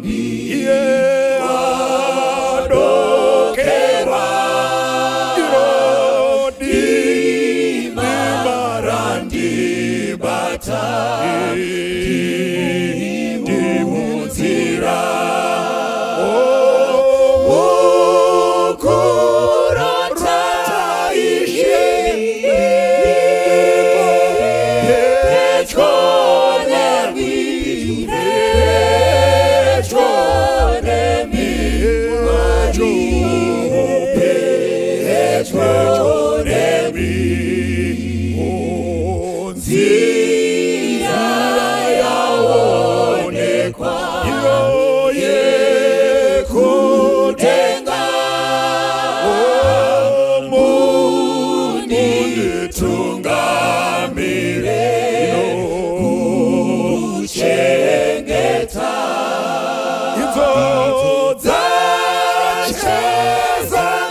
Iye wadokerwa iro dima randibata ndimunzira mukurota ishe pedyo nemi pedyo nemi pedyo nemi nzira yaonekwa yekudenga munditungamire kuchengeta idzo dzacheza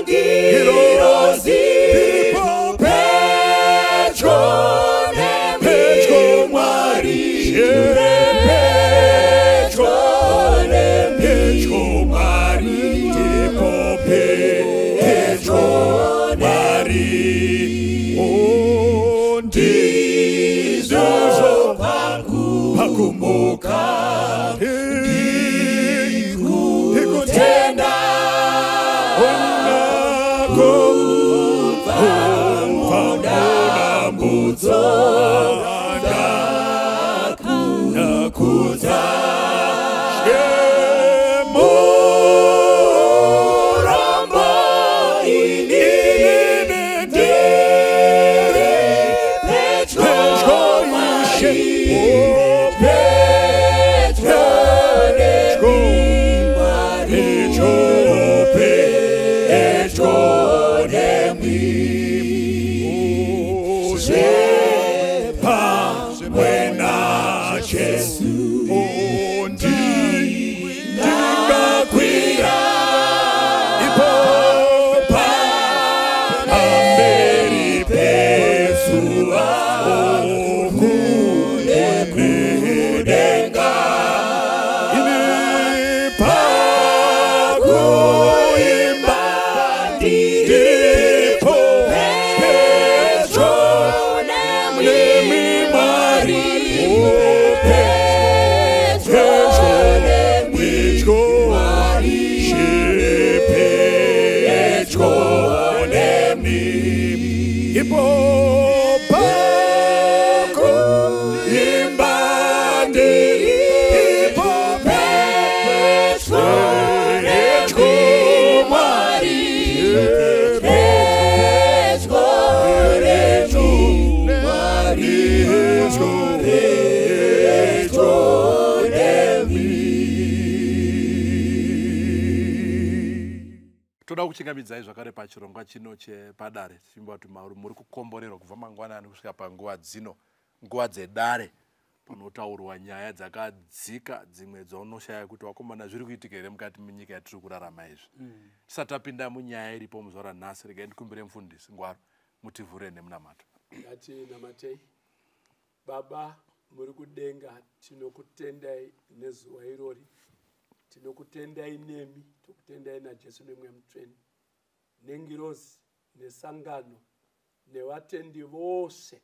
ngirozi pedyo nemi Mwari pedyo nemi Mwari ndipo pedyo Mwari ndizvo pakumuka ndikutenda kubva mudambudzo ndakudza murombo ini ndiri pedyo Mwari pedyo nemi Mwari pedyo nemi pamwe naJesu ndingakwira ipo pamberi pezuva kudenga ini pakuimba ndipo pedyo nemi Mwari pedyo nemi Mwari pedyo nemi ipo pakuimba ndipo pedyo nemi Mwari pedyo nemi Mwari pedyo nemi. Toda kuchingamidzai zvakare pachirongwa chino chepadare, tichimba kuti mauri muri kukomborerwa kubva mangwanani kusvika panguva dzino, nguva dzedare panotaurwa nyaya dzakadzika, dzimwe dzaunoshaya kuti wakomana zviri kuitika here mukati menyika yatiri kurarama izvi. Tisati tapinda munyaya iripo muzuva ranhasi, regai ndikumbire mufundisi Ngwaro mutivhure nemunamato. Ngatinamatei. Baba muri kudenga, tinokutendai nezuva irori, tinokutendai nemi, tokutendai naJesu nemweya mutsvene nengirozi nesangano nevatendi vose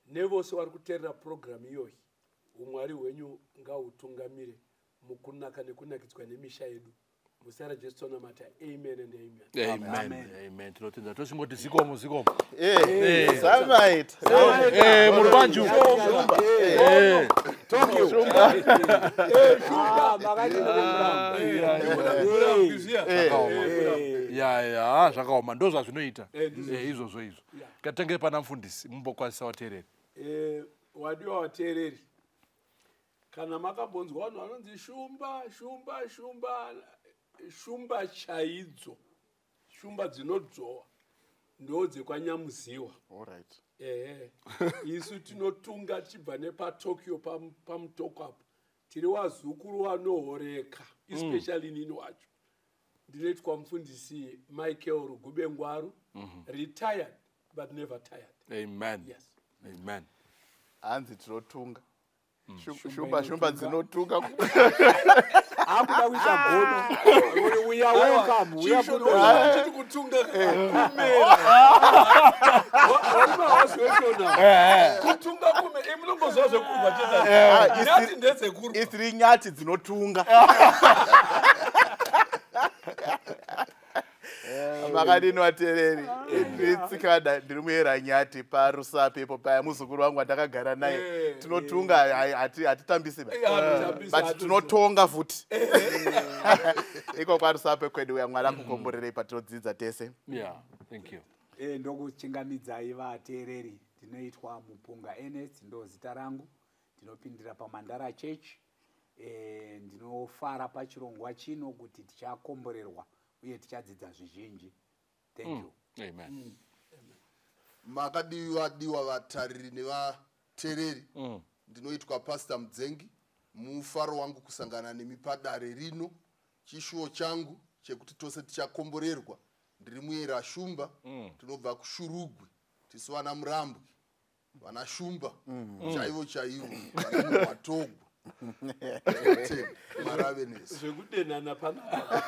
nevose vari kuteerera purogiramu iyoyi. Umwari hwenyu ngahutungamire mukunaka nekunakidzwa nemisha yedu. Muzita raJesu tonamata, amen and amen. Amen, amen. Tinotenda, tochingoti zikomo, zikomo. Samaita. Muri panju. Ya ya, zvakaoma, ndo zvazvinoita. Izvozvo izvo. Ngatitangire pana mufundisi, mumbokwanisa vateereri. Wadiwa vateereri, kana makambonzwa vanhu vanonzi shumba, shumba, shumba, shumba chaidzo, shumba dzinodzowa ndo dzekwaNyamuziwa. Alright. Ehe, isu tinotunga tichibva nepaTokyo pamutoko apo, tiri wazukuru wanohoreka, especially nini wacho ndinoitwa mufundisi Michael Rugube Ngwaru, retired but never tired. Amen. Yes. Amen. Hanzi tinotunga. Shumba, shumba dzinotunga. Akuda kuita gono. We are welcome. We are Chiti kutunga kumera. Waimahwazweshona. Kutunga kume imunongozwa zvekurwa chete. Nyati ndedzekurwa. Isiri nyati dzinotunga. Makadini vateereri, ndiri Tsikada, ndiri muyera nyati paRusape ipo paya, muzukuru wangu wandakagara naye. Tinotunga, hatitambisi ba, but tinotonga futi iko kwaRusape kwedu. Uya Mwari akukomborerei patinodzidza tese. Yeah, thank you. Ndokuchingamidzai vateereri. Ndinoitwa Mupunga Ernest, ndo zita rangu. Ndinopindira paMandara Church. Ndinofara pachirongwa chino kuti tichakomborerwa uye tichadzidza zvizhinji. Thank you. Amen. Makadiwa diwa vatariri nevateereri. Ndinoitwa Pastor Mudzengi. Mufaro wangu kusangana nemi padare rino. Chishuwo changu chekuti tose tichakomborerwa. Ndiri muyera Shumba, tinobva kuShurugwi. Tisu vana Murambwi, vana Shumba chaivo chaivo, vana Muhwatogwa. Marave nesu. Zvekudenhana panapa.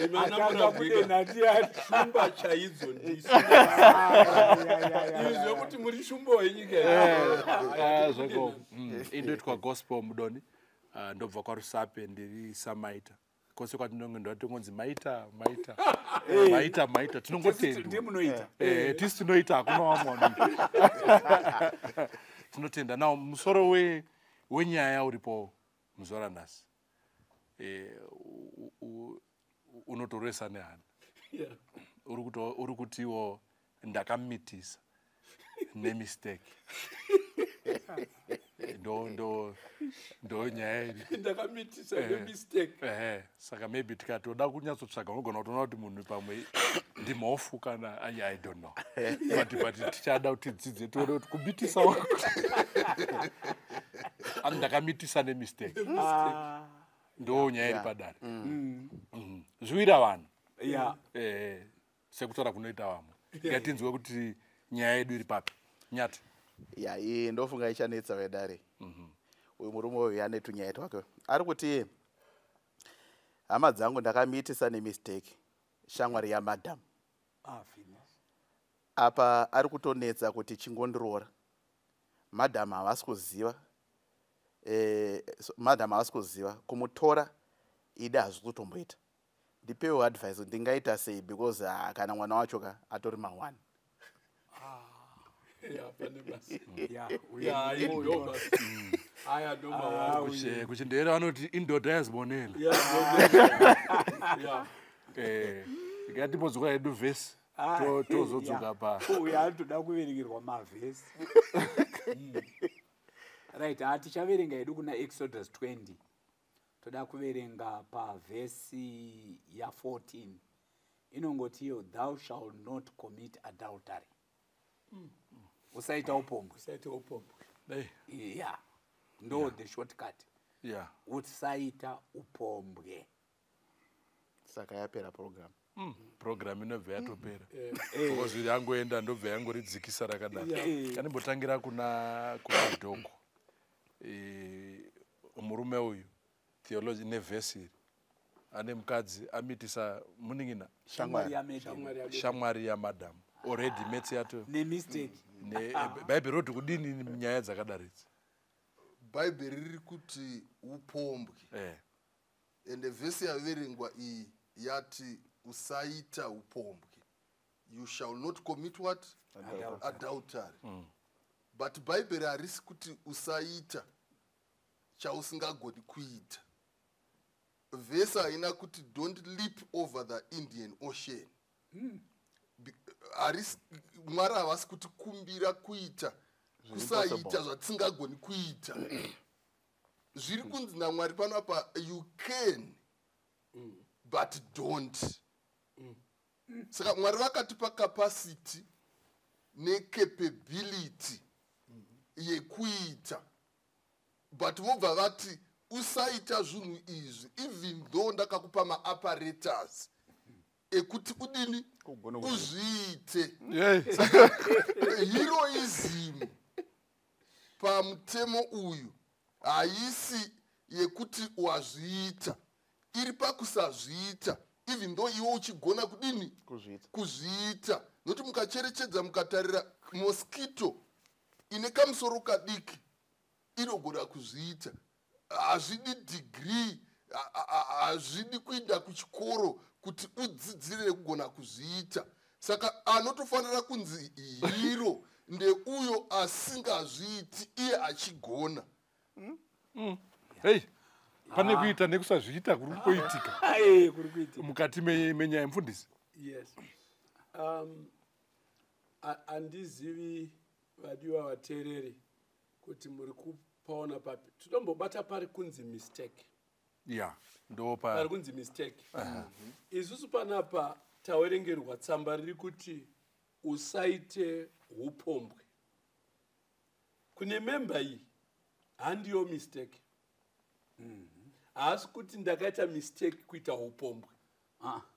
Imana Atanga murambwika. kudenha ndiani? Shumba chaidzo ndisu. Izvi zvekuti muri shumba wenyika. Ah, zvako. Indoitwa Gospel Mudoni. Ah, ndobva kwaRusape, ndiri samaita. Kwose kwatinonge ndatongonzi maita, maita, maita, maita, tinongotendwa. Ndimunoita. Tisi tinoita, hakuna vamwe vanoita. Tinotenda. Now musoro wenyaya uripo muzuva ranhasi unotoresa nehana. Uri kutiwo ndakamitisa nemistake. Ndo nyaya iri. Ndakamitisa nemistake. Ehe, saka maybe tikatoda kunyatsotsvaga unogona kutoona kuti munhu pamwe ndimhofu kana I don't know, but tichada kuti tidzidze tione kuti kumitisa wako ani ndakamitisa nemistake. Ndo nyaya iri padare. Zviwira vanhu. Sekutaura kunoita vamwe, ngatinzwe kuti nyaya yedu iri papi, Nyati. Ya, iyi ndofunga ichanetsa vedare. Uyu murume uyu ane tunyaya twake. Ari kuti, hama dzangu, ndakamitisa nemistake shamwari yamadam. Ah, finish. Apa ari kutonetsa kuti chingondiroora. Madam havasi kuziva, so, madam havasi kuziva kumutora ida hazvi kutomboita. Ndipewo advice, ndingaita sei? Because kana mwana wacho ka atori ma1. Ya, pane basa. Ya, uyu Ya, ndo basa. Aya ndo mawa. Kuchindera vanoti indoda yazibonela. Ya, ya. Ngatimbodzoka hedu vhesi, Ah, tozodzoka ya. pa Uyu anotoda kuverengerwa mavhesi. Right, ha, tichaverenga hedu kuna Exodus 20. Toda kuverenga pavhesi ya14. Inongotiyo, "Thou shall not commit adultery." Usaita upombwe. Usaite upombwe. Hey, Ya, ndo the shortcut. Usaita upombwe. Saka yapera program. Program inobva yatopera because yangoenda, ndobva yangoridzikisa rakadaro. Kandimbotangira kuna dhoko. Murume uyu, theology nevhesi iri, ane mukadzi, amitisa munin'ina. Shamwari yamadam. Shamwari yamadam. Shamwari yamadam already, maths yato Nemistake. Bhaibheri roti kudini nyaya dzakadaro idzi? Bhaibheri riri kuti upombwe. Ende vhesi yaverengwa iyi yati usaita upombwe, you shall not commit what? Adultery. But Bhaibheri harisi kuti usaita chausingagoni kuita. Vhesi haina kuti don't leap over the Indian Ocean. Harisi Mwari havasi kuti kumbira kuita kusaita zvatisingagoni kuita. Zviri kunzi naMwari panapa, you can but don't. Saka Mwari vakatipa capacity necapability yekuita, but vobva vati usaita zvinhu izvi even though ndakakupa maapparatus ekuti udini? Uzviite. Heroism pamutemo uyu haisi yekuti wazviita, iri pakusazviita, even though iwe uchigona kudini? Kuzviita. Kuzviita. Nokuti mukacherechedza, mukatarira mosquito ine kamusoro kadiki inogona kuzviita. Hazvidi degree, hazvidi kuenda kuchikoro kuti udzidzire kugona kuzviita. Saka anotofanira kunzi hero ndeuyo asingazviiti iye achigona. Hei, pane kuita nekusazviita kuri kuitika Kuri kuitika mukati menyaya, mufundisi. Yes, handizivi, vadiwa vateereri, kuti muri kupaona papi. Tinombobata pari kunzi mistake. Ya, ndo Pari pa kunzi mistake. Isusu panapa tawerengerwa tsamba riri kuti usaite upombwe. Kune memba iyi handiyo mistake. Haasi kuti ndakaita mistake kuita upombwe.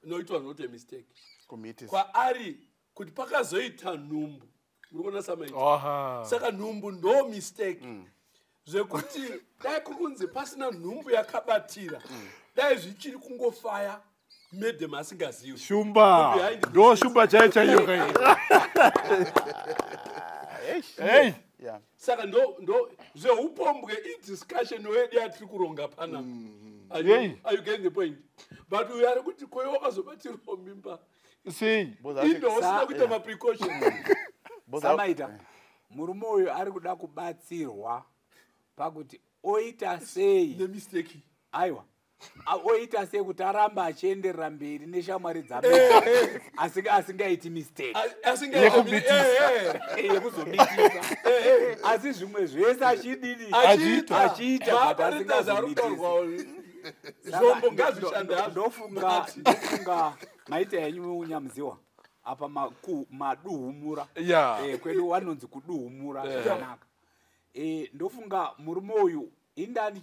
No, it was not a mistake. Kumitisa. Kwaari kuti pakazoita nhumbu, muri kuona samaita? Aha. Saka nhumbu ndo mistake, zvekuti dai kukunzi pasina nhumbu yakabatira, dai zvichiri kungofaya madam asingazivi. Shumba. Behind the Ndo shumba chaiyo chaiyo kai. Hey. Saka ndo zveupombwe idiscussion wedu yatiri kuronga panapa. Yei. Are you getting the point? But uyo ari kuti koyo wakazobatirwa mimba Sei? indo usina kuita maprecaution. Samaita, murume uyu ari kuda kubatsirwa pakuti oita sei nemistake. Aiwa, oita sei kuti aramba achienderera mberi neshamwari dzake asingaiti mistake Yekumitisa. yekuzomitisa, asi zvimwe zvese achidini? Achiita. Achiita, but asingazomitisi. Zvombo ngazvishande hazvo. Ndofunga maita henyu nyamuziwa apa maduhumura. Kwedu vanonzi kuduhumura zvakanaka. Ndofunga murume uyu indani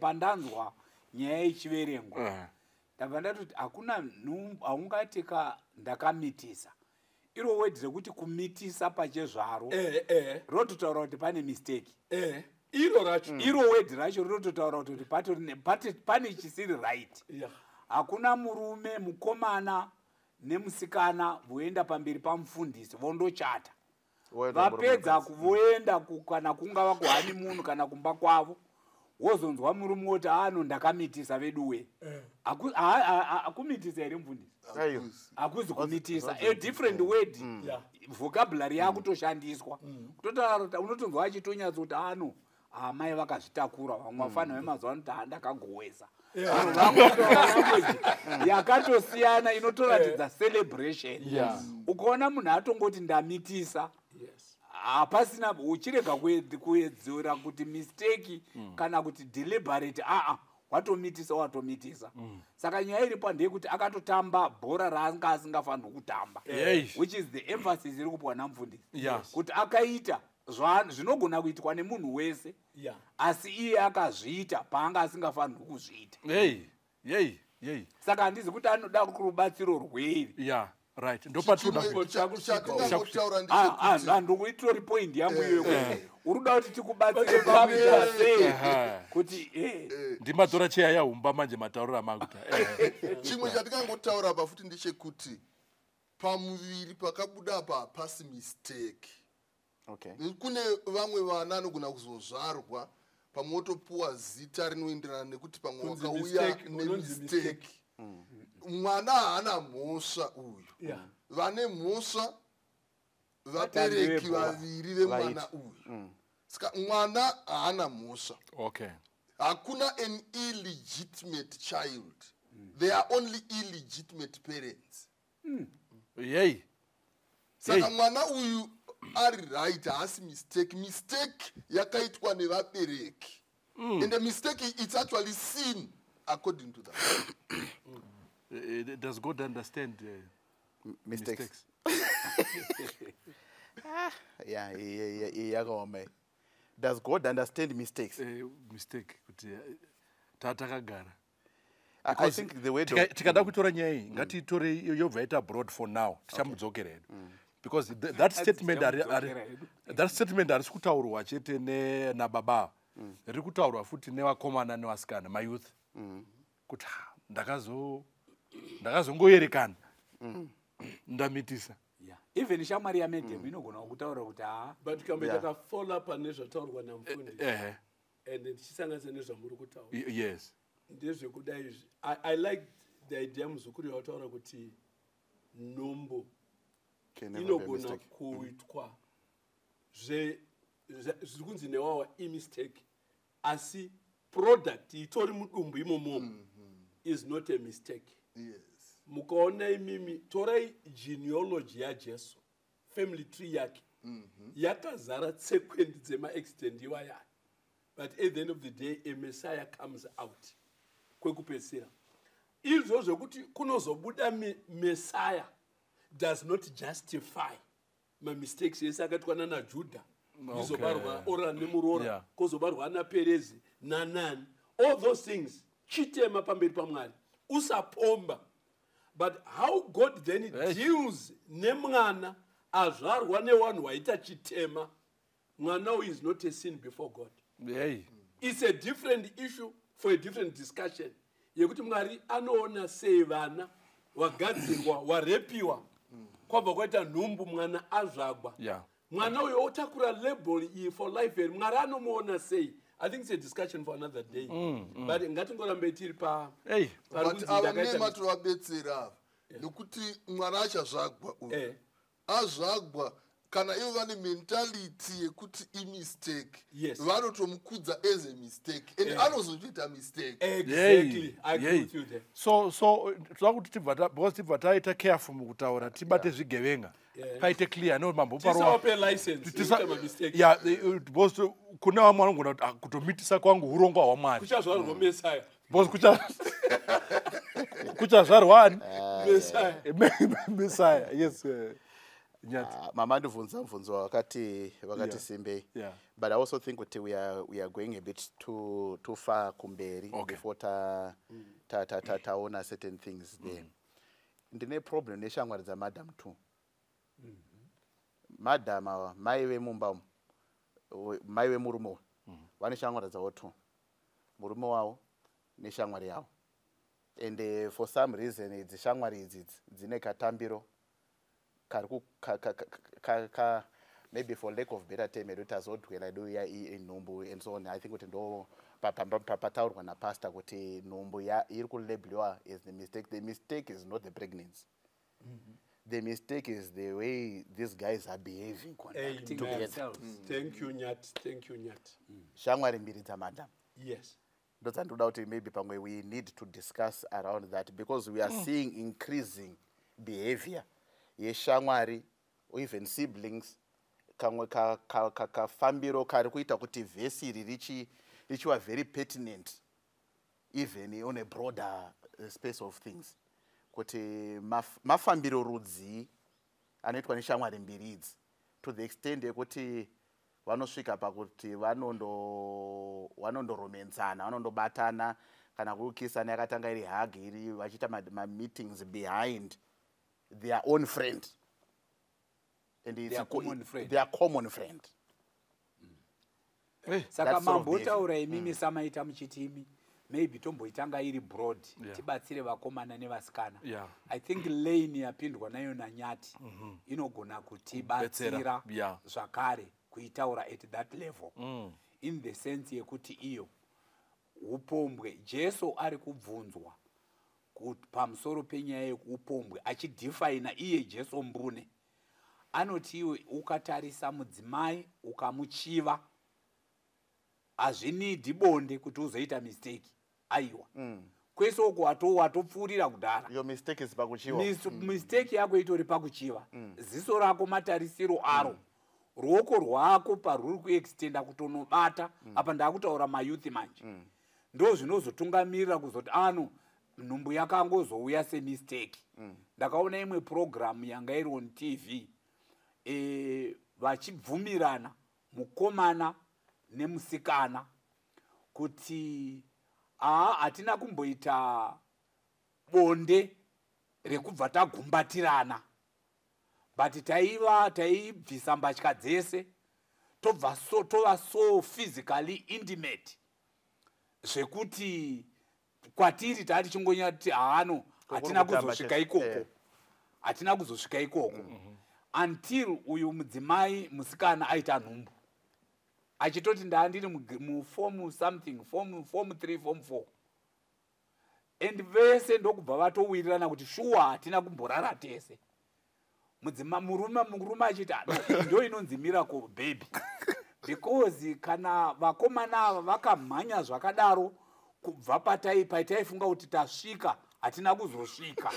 pandanzwa nyaya ichiverengwa, ndabva ndatoti hakuna nhumbu, haungati ka ndakamitisa. Iro word rekuti kumitisa pachezvaro rototaura kuti pane mistake. Iro racho. Iro word racho rinototaura kuti pane chisiri right. Hakuna murume mukomana nemusikana voenda pamberi pamufundisi vondochata, vapedza voenda kana kungava kuhoneymoon kana kumba kwavo, wozonzwa murume woti, "Ano ndakamitisa veduwe." Akumitisa here, mufundisi? Hakuzi kumitisa, a different word. Vocabulary yakutoshandiswa kutotaura kuti unotonzwa achitonyatsa kuti ano amai vakazvitakura. Vamwe vafana vemazuva anoti, "Handakagowesa." Language yakatosiyana inotoratidza celebration. Ukaona munhu atongoti ndamitisa, hapasina uchirega kuedzera kuti mistake kana kuti deliberate. Aa, watomitisa, watomitisa. Saka nyaya iripo ndeyekuti akatotamba bhora raanga asingafanirwi kutamba, which is the emphasis iri kupiwa namufundisi, kuti akaita zvinogona kuitwa nemunhu wese, asi iye akazviita paanga asingafanirwi kuzviita. Hey, hey, hey. Saka handizi kuti anoda rubatsiro rwei. Yeah, right, ndopatinoda. Chatingangotaura Ah, ah, ndechekuti ndokuitori point yangu iyoyo, kuti uri kuda kuti tikubatsire pakuita sei kuti Ndimatora cheya yahumba manje matauriro amakuita. Chimwe chatingangotaura apa futi ndechekuti pamuviri pakabuda apa hapasi mistake. Kune vamwe vana anogona kuzozvarwa, pamwe wotopuwa zita rinoenderana nekuti pamwe Kunzi wakauya mistake, unonzi nemistake. Mwana haana mhosva uyu. Vane mhosva vabereki vebhora. vaviri vemwana uyu. Saka mwana haana mhosva. Hakuna an illegitimate child, there are only illegitimate parents. Saka mwana uyu ari right, haasi mistake. Mistake yakaitwa nevabereki, and the mistake, it's actually sin according to that. Does God understand mistakes? Mistakes? Yeah, yakaoma iyi. Does God understand mistakes? Mistake kuti tatakagara. I think the word Tikada kutora nyaya iyi, ngatiitore yobva yaita broad for now, tichamudzokera hedu, because that statement Tichamudzokera hedu. that statement harisi kutaurwa chete nababa. Riri kutaurwa futi nevakomana nevasikana, mayouth, kuti "Ha, ndakazongoerekana ndamitisa." Yeah. Even shamwari yamadam inogona kutaura kuti haa. But kambe takafollow pane zvataurwa namufundisi and ndichisanganisa nezvamuri kutaura, ndezvekudai izvi. I like the idea, muzukuru, yawataura kuti nhumbu Can never be a inogona mistake. kuitwa zviri kunzi newawa imistake, asi product itori mudumbu imomo is not a mistake. Mukaona imimi, torai genealogy yaJesu, family tree yake yakazara tsekwendi dzemaaccident iwaya, but at the end of the day a messiah comes out kwekupedzisira. Izvo zvekuti kunozobuda messiah does not justify mamistakes ese akaitwa nanaJudha, izobarwa ora nemuroora, kwozobarwa anaPerezi nanani. All those things chitema pamberi paMwari, usapomba. But how God then deals nemwana azvarwa newanhu waita chitema, mwana uyu is not a sin before God. It's a different issue for a different discussion, yekuti Mwari anoona sei vana wagadzirwa, warepiwa, kwabva kwaita nhumbu, mwana azvagwa, mwana uyo otakura label iyi for life here, Mwari anomuona sei? I think it's a discussion for another day, but ngatingorambei tiri pa pari But kunzi ava ndakaita nema tovabetsera ava, nekuti mwana achazvagwa uyu, azvagwa, kana ivo vane mentality yekuti imistake, vanotomukudza as a mistake and anozotoita mistake. Exactly, I agree with you there. So toda kuti tibva because tibva taita careful mukutaura, tibate zvigevenga, paite clear no mambo parowa. Tisawape license yekuita mamistake. Yeah, because kune vamwe vanogona kuti, "Ah, kutomitisa kwangu urongwa hwaMwari." Kuchazvarwa messiah. Because kuchazvarwa ani? Messiah. Messiah, yes. Nyati. Ah, mama ndibvunza mubvunzo vakati simbei, but I also think kuti we are going a bit too far kumberi before ta ta ta ta taona certain things there. Ndine problem neshamwari dzamadam two. Madam ava, mai vemumba umu, mai vemurume uyu, vane shamwari dzavo two, murume wavo neshamwari yavo, and for some reason idzi shamwari idzi dzine katambiro kari ku ka, ka, ka, ka, ka, maybe for lack of better term edu tazodwela edu ya inhumbu and so on. I think kuti ndo pataurwa napastor kuti nhumbu iri kulabeliwa as the mistake. The mistake is not the pregnancy. The mistake is the way these guys are behaving Conducting together. themselves. Thank you, Nyat. Thank you, Nyat. Shamwari mbiri dzamadam ndodzandinoda kuti maybe pamwe we need to discuss around that, because we are seeing increasing behavior yeshamwari, even siblings, kamwe kafambiro kari kuita kuti vhesi iri richiva very pertinent even on a broader space of things, kuti mafambiro rudzii anoitwa neshamwari mbiri idzi, to the extent yekuti vanosvika pakuti vanondoromenzana, vanondobatana, kana kukisana, yakatanga iri hug, iri vachiita mameetings behind their own friend and it's Their common friend. Their common friend. Saka That sort of mambotaura imimi samaita muchiti imi maybe tomboitanga iri broad, tibatsire vakomana nevasikana. I think lane yapindwa nayo naNyati inogona kutibatsira Betsera, yeah. zvakare kuitaura at that level, in the sense yekuti iyo upombwe, Jesu ari kubvunzwa pamusoro penyaya yekuupombwe, achidefina iye Jesu mbune, anoti iwe ukatarisa mudzimai ukamuchiva, hazvinidi bonde kuti uzoita mistake, aiwa. Kwese uko watopfuurira kudhara. Your mistake is pakuchiwa. Mistake yako itori pakuchiva. Ziso rako, matarisiro aro, ruoko rwako parwuri kuextenda kutonobata. Apa ndaakutaura mayouth manje. Ndo zvinozotungamirira kuzoti ano nhumbu yakangozouya semistake. Ndakaona imwe purogiramu yanga iri on TV, vachibvumirana mukomana nemusikana kuti aa, hatina kumboita bonde rekubva tagumbatirana, but taiva taibvisa mbatya dzese. Tobva so, tova so physically intimate zvekuti kwatiri taa tichingonyati haano, hatina kutamba kuzosvika chete. ikoko. Hatina kuzosvika ikoko until uyu mudzimai musikana aita nhumbu, achitoti ndaa ndiri muform something, form 3, form 4, and vese ndokubva vatowirirana kuti shuwa hatina kumborara tese. Mudzima murume achiti, "Ah, no, ndo inonzi miracle baby," because kana vakomana ava vakamhanya zvakadaro kubva patai paitaifunga kuti tasvika, hatina kuzosvika,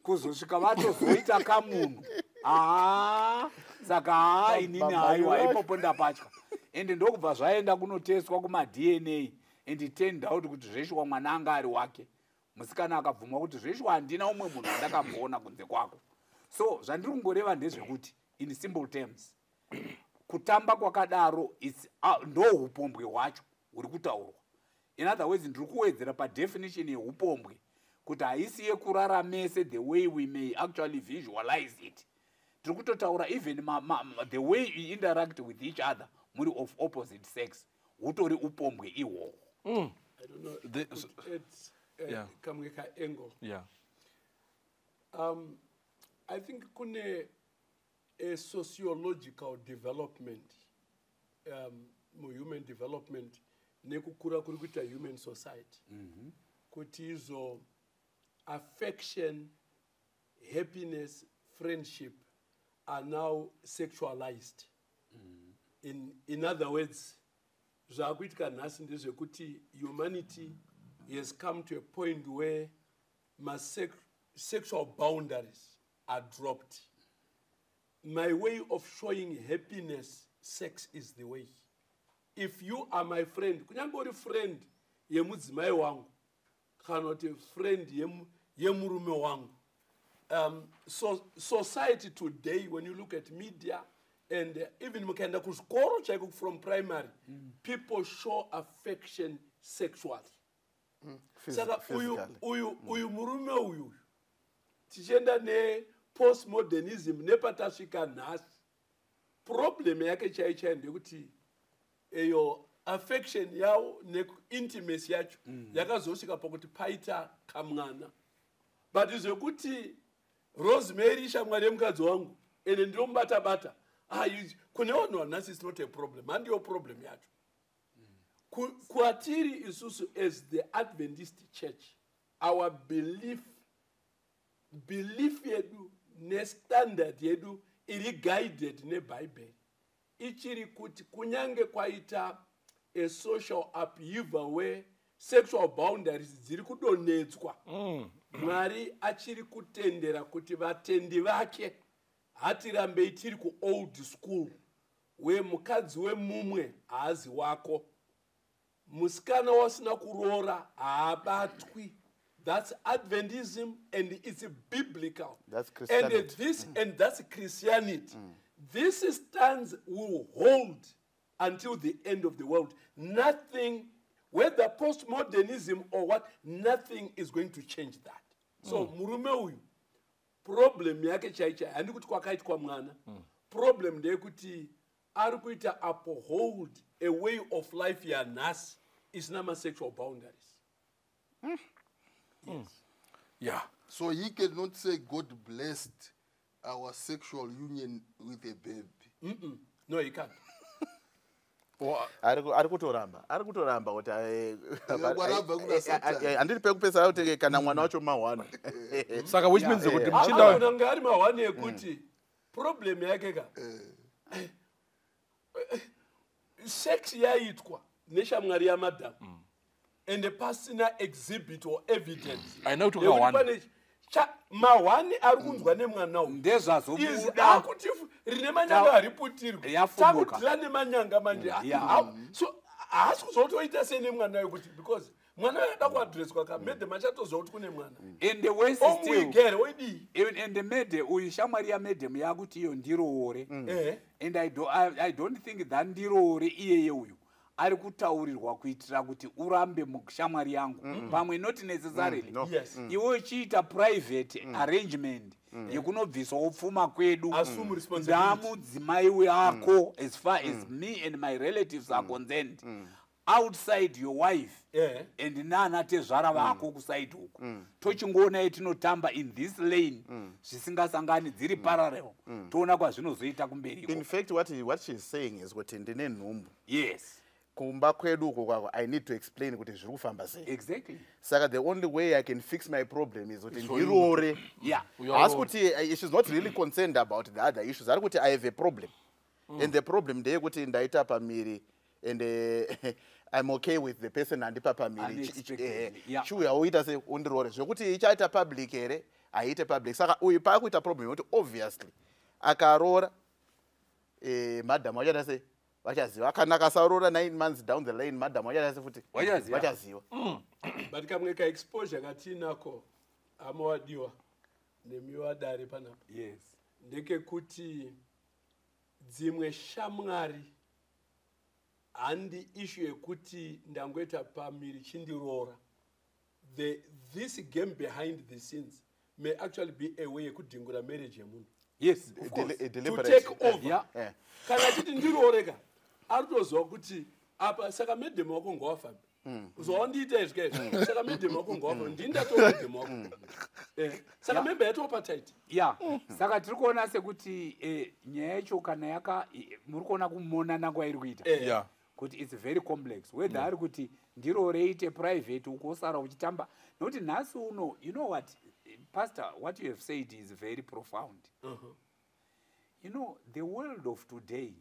kuzosvika vatozoita kamunhu. Haa, saka haa, inini haiwa, ipopo ndapatya. Ende ndokubva zvaenda kunoteswa kumaDNA, and it turned out kuti zveshuwa mwana anga ari wake. Musikana akabvumwa kuti zveshuwa handina umwe munhu andakamboona kunze kwako. So zvandiri kungoreva ndezvekuti, in simple terms, kutamba kwakadaro ndo upombwe hwacho huri kutaurwa. In other words, ndiri kuwedzera padefinition yeupombwe kuti haisi yekurara mese the way we may actually visualize it. Tiri kutotaura even the way you interact with each other muri of opposite sex, hutori upombwe ihwohwo. I don't know. Could add, kamwe ka-angle. I think kune a sociological development muhuman development nekukura kuri kuita human society, kuti izvo affection, happiness, friendship are now sexualized. In other words, zvaakuitika nhasi ndezvekuti humanity has come to a point where sexual boundaries are dropped. My way of showing happiness, sex is the way. If you are my friend, kunyange uri friend yemudzimai wangu kana kuti friend yemurume wangu, so society today, when you look at media and even mukaenda kuzvikoro chaiko, from primary, people show affection sexually. Saka uyu Physically. uyu murume uyu, tichienda nepostmodernism nepatasvika nhasi, problem yake chai chai ndekuti iyo affection yavo neintimacy yacho yakazosvika pakuti paita kamwana. But zvekuti Rosemary shamwari yemukadzi wangu ende ndinomubata bata, ah, kune vanhu vanhasi is not a problem, handiyo problem yacho. Kwatiri isusu as the Adventist Church, our belief yedu nestandard yedu iri guided neBhaibheri ichiri kuti kunyange kwaita a social upheaval where sexual boundaries dziri kudonhedzwa, Mwari achiri kutendera kuti vatendi vake hatirambei tiri kuold school wemukadzi wemumwe haazi wako, musikana wasina kuroora haabatwi. That's Adventism and it's biblical. That's And Christianity. this and that's Christianity. This stance will hold until the end of the world. Nothing, whether postmodernism or what, nothing is going to change that. So murume uyu, problem yake chai chai handi kuti kwakaitwa mwana. Problem ndeyekuti ari kuita uphold a way of life yanhasi isina masexual boundaries. Yes. So he cannot say God blessed our sexual union with a baby. No, he can't. Ari kutoramba kuti Warabva kuna Satan. Handiri pekupesara kuti kana mwana wacho mahwana. Saka which means kuti muchinda Anogona kunge ari mahwani ekuti problem yake ka, sex yaitwa neshamwari yamadhamu ende pasina exhibit or evidence Haina kuti yekuti kahwani. pane mahwani ari kunzwa nemwana uyu. Izi Ndezvazobuda. akuti rine manyanga hariputirwi. Yafumuka. Takudhila nemanyanga manje. So haasi kuzotoita sei nemwana uyu kuti, because mwana uyu ada kuadhireswa ka, madam achatoziva kuti kune mwana. And worse still, Omuigere oidii? And mede uyu, shamwari yamadam yakuti iyo ndiroore. And I don't think that ndiroore iyeye uyu. Ari kutaurirwa kuitira kuti urambe mushamwari yangu, pamwe not necessarily. No. Iwe uchiita private arrangement yekunobviswawo pfuma kwedu. Assume responsibility. Ndamudzimai wako as far as me and my relatives are concerned, outside your wife and nana tezvara vako kuside uku, tochingoonai tinotamba in this lane zvisingasangani, dziri parallel, toona kwazvinozoita kumberiko. In fact, what she's saying is kuti ndine nhumbu. Kumba kwedu uko kwako, I need to explain kuti zviri kufamba sei. Saka the only way I can fix my problem is kuti ndiroore. Haasi kuti she's not really concerned about the other issues. Ari kuti I have a problem, and the problem ndeyekuti ndaita pamiri and I'm okay with the person andipa pamiri. Unexpectedly, yeah. Chiuya uita se undiroore, zvekuti ichaita public here, haiite public. Saka uyu paakuita problem yekuti obviously akaroora, madhamu vachaita sei? Vachaziva. Kana akasaroora, 9 months down the line madhamu vachaita sei futi? Vachaziva. Vachaziva. But kamwe kaexposure katiinako, hama wadiwa nemi wadare panapa, ndekekuti dzimwe shamwari, handi issue yekuti ndangoita pamiri chindiroora. This game behind the scenes may actually be a way yekudhingura marriage yemunhu. Yes, of course. To Deliberate. take over. Kana achiti ndirooreka, ari kutoziva kuti apa saka madam wako ngawafambe, zvawandiita izvi kaizvi, saka madam wako ngawafambe, ndini ndatova madam wako. Saka membe yatopa tight. Ya, saka tiri kuona sekuti nyaya yacho kana yaka muri kuona kumonana kwairi kuita kuti it's very complex, whether ari kuti ndiro reite private uko usara uchitamba, nokuti nhasi uno, you know what, pastor, what you have said is very profound. You know the world of today,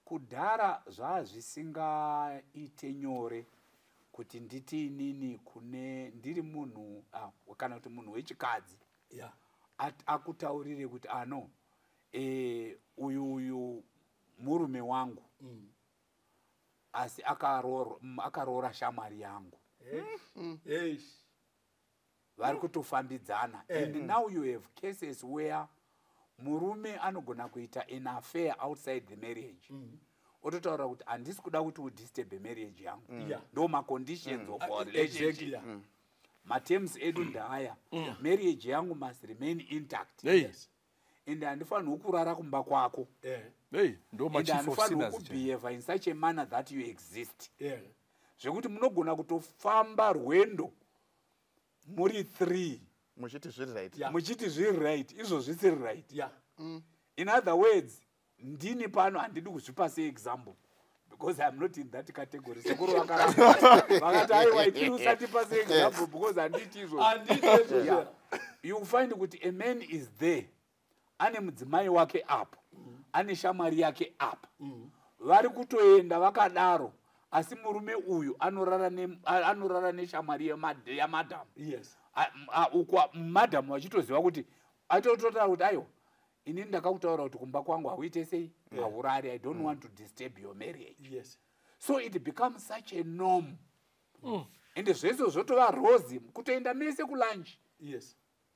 kudhara zvazvisingaite nyore kuti nditi inini kune ndiri munhu, kana kuti munhu wechikadzi akutaurire kuti ano uyu murume wangu, asi akaroora shamwari yangu. Eish. Vari kutofambidzana. And now you have cases where murume anogona kuita an affair outside the marriage, ototaura kuti handisi kuda kuti udisturbe marriage yangu. Ndo maconditions of our relationship. Materms edu ndaaya, marriage yangu must remain intact. Hey. And handifanirwi kurara kumba kwako. Hey, ndo And machief of handifanirwi sinners. kubehave in such a manner that you exist, zvekuti munogona kutofamba rwendo muri three muchiti zviri right. Muchiti zviri right, izvo zvisiri right. In other words, ndini pano handidi kuzvipa seexample because I'm not in that category. Sekuru vakaramba, vakati aiwa, itini usatipa seexample because handiti izvozvo. Handiti izvozvo. Yeah. You find kuti a man is there, ane mudzimai wake apo, ane shamwari yake apa, vari kutoenda vakadaro, asi murume uyu anorara neshamwari yamadhamu. Uku madhamu vachitoziva kuti atototaura kuti aiwa, inini ndakakutaura kuti kumba kwangu hauite sei, haurari, I don't want to disturb your marriage. So it becomes such a norm, ende zvese zvotova rosy, kutoenda mese kulunch,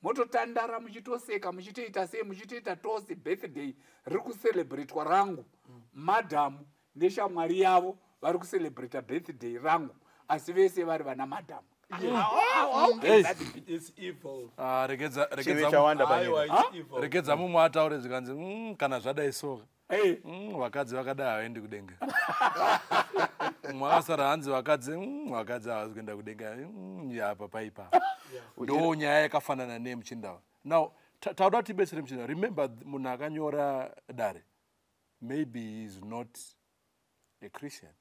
mototandara, muchitoseka, muchitoita sei, muchitoita tose, birthday riri kucelebratwa rangu, madhamu neshamwari yavo vari kucelebrata birthday rangu, asi vese vari vana madhamu. How can Hey. that be? It's evil. Ah, Chivi regedza chawanda Aiwa, panyika. it's evil. Regedza mumwe ataure, zvikanzi, kana zvadai soka, Hey. Vakadzi vakadai havaendi kudenga." Mumwe akasara hanzi vakadzi, vakadzi havasi kuenda kudenga." Apa paipa ndo nyaya yakafanana neyemuchindava. Now tauda kuti tibetsere muchinda. Remember, munhu akanyora dare maybe he is not a Christian.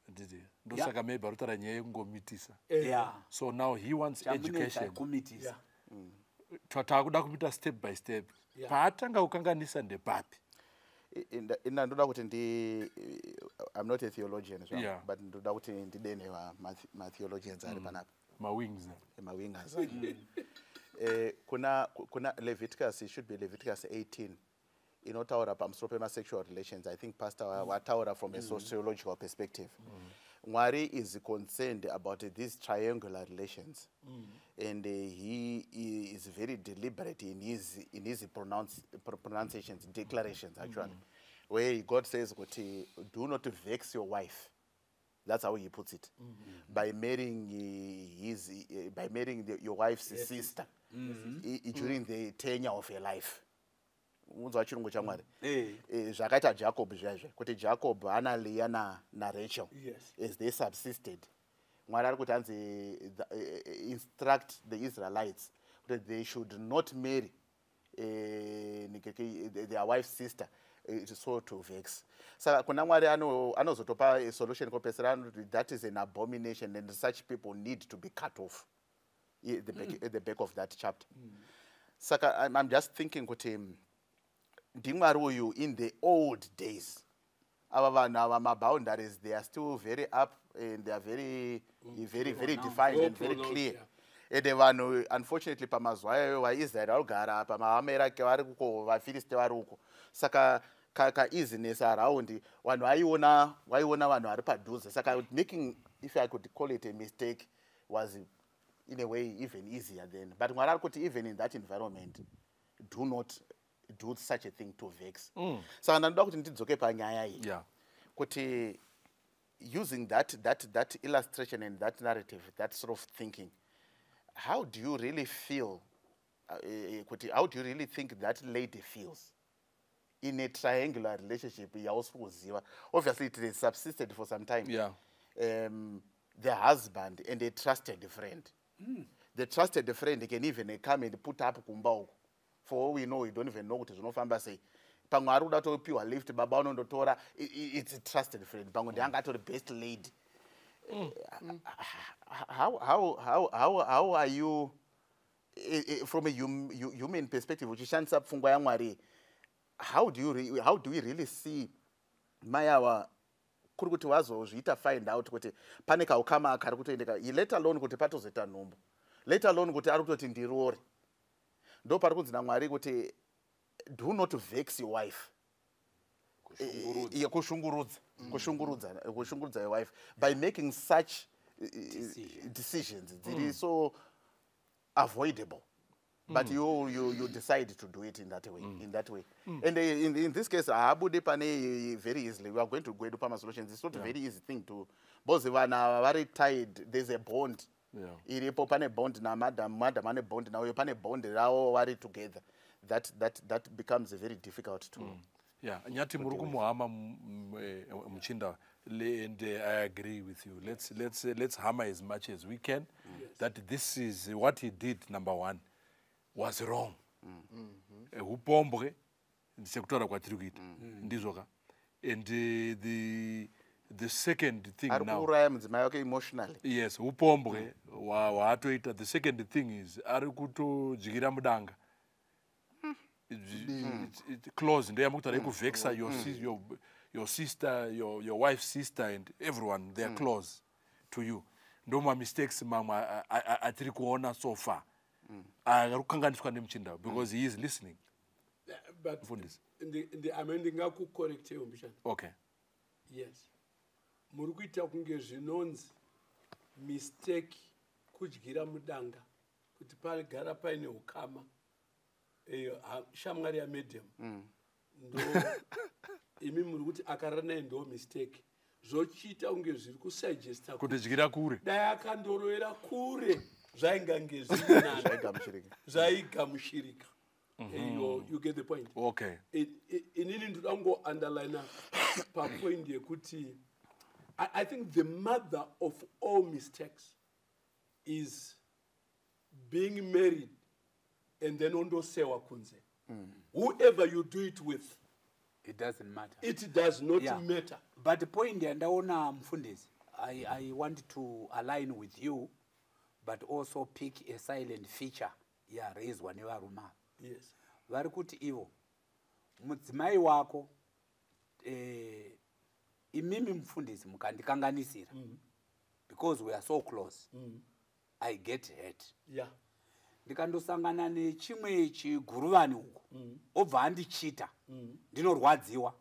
Nditi ndosaka maybe ari kutaura nyaya yekungomitisa. So now he wants Chamunetsa education. kumitisa. Takuda kumita step by step. Paatanga kukanganisa ndepapi? Ina ndoda kuti ndi I'm not a theologian zvangu, but ndoda kuti ndidene matheologians ari panapa. Mawings. Mawingers. Kuna Leviticus, it should be Leviticus 18, inotaura pamusoro pemasexual relations. I think pastor wataura from a sociological perspective. Mwari is concerned about these triangular relations, and he is very deliberate in his pronunciations, declarations actually. Where God says kuti do not vex your wife. That's how he puts it. By marrying his by marrying your wife's sister during the tenure of her life. Unzwa chirungu chaMwari. Zvakaita Jacob zviya, kuti Jacob ana Leah naRachel as they subsisted. Mwari ari kuti hanzi instruct the Israelites kuti they should not marry their wife's sister, so to vex. Saka kuna Mwari anozotopa a solution kopesera, anoti that is an abomination and such people need to be cut off at the back of that chapter. Saka I'm just thinking kuti ndiMwari uyu in the old days, ava vanhu ava, maboundaries, they are still very up and they are very very very defined Well and very pronounced, clear. Yeah. Ende vanhu, unfortunately, pamazuva ayoyo vaIsraeri vari kugara apa, maAmerake vari kuko, vaFiristi vari uko. Saka kaeasiness around vanhu vaiona vanhu vari padhuze. Saka making, if I could call it a mistake, was in a way even easier then. But Mwari ari kuti even in that environment, do not do such a thing to vex. Saka ndanoda kuti ndidzoke panyaya iyi kuti using that illustration and that narrative, that sort of thinking, how do you really feel kuti how do you really think that lady feels in a triangular relationship yausi kuziva? Obviously it has subsisted for some time. The husband and a trusted friend. The trusted friend can even come and put up kumba uku. For all we know, we don't even know kuti zvinofamba sei. Pamwe ari kuda topiwa lift, baba unondotora. It's a trusted friend. Pamwe ndianga atori best lady. How are you, from a human perspective, uchishandisa pfungwa yaMwari, how do we really see mai ava kuri kuti vazozviita find out kuti pane kaukama kari kutoendeka, let alone kuti patozoita nhumbu, let alone kuti ari kutoti ndirore? Ndo pari kunzi naMwari kuti do not vex your wife. Kushungurudza your wife by making such decisions dziri so avoidable, but you decide to do it in that way. And in this case haabudi pane very easily. We are going to go into pama solutions. It's not a very easy thing to, because vanhu ava vari tied. There's a bond iripo. Pane bond namadam, madam ane bond nauyo, pane bond ravo vari together. That becomes very difficult to Yeah, Nyati, muri kumuhama muchinda, and I agree with you. Let's hammer as much as we can that this is what he did. Number one was wrong. Upombwe sekutaura kwatiri kuita, ndizvo ka? And the second thing Ari now, kuuraya mudzimai wake emotionally. Yes, upombwe hwaatoita. The second thing is ari kutodyira mudanga. Close ndeyamukutaura yekuvexa your sister, your wife's sister and everyone. They are close to you. Ndo mamistakes mamwe atiri kuona so far ari kukanganiswa nemuchinda, because he is listening. But Mfundisi. Ame ndingakucorrectewo mbishana. Okay. Yes, muri kuita kunge zvinonzi mistake kudyira mudanga kuti pagara paine ukama. Shamwari yamadam, ndo imi muri kuti akarara naye ndo mistake. Zvochiita kunge zviri kusuggesta kuti dyira kure. Dai akandorovera kure, zvaingange zviri nani. Zvaigamuchirika. Zvaigamuchirika. You get the point? Okay. Inini ndoda kungounderlina papoint yekuti I think the mother of all mistakes is being married and then ondosewa kunze. Whoever you do it with, It doesn't matter. It does not matter. But the point yandaona, mfundisi, I want to align with you but also pick a silent feature yaraiswa nevarume ava. Vari kuti ivo mudzimai wako, imimi mufundisi mukandikanganisira, because we are so close, I get hurt. Ndikandosangana nechimwe chiguruvani uko, obva andichita, ndinorwadziwa.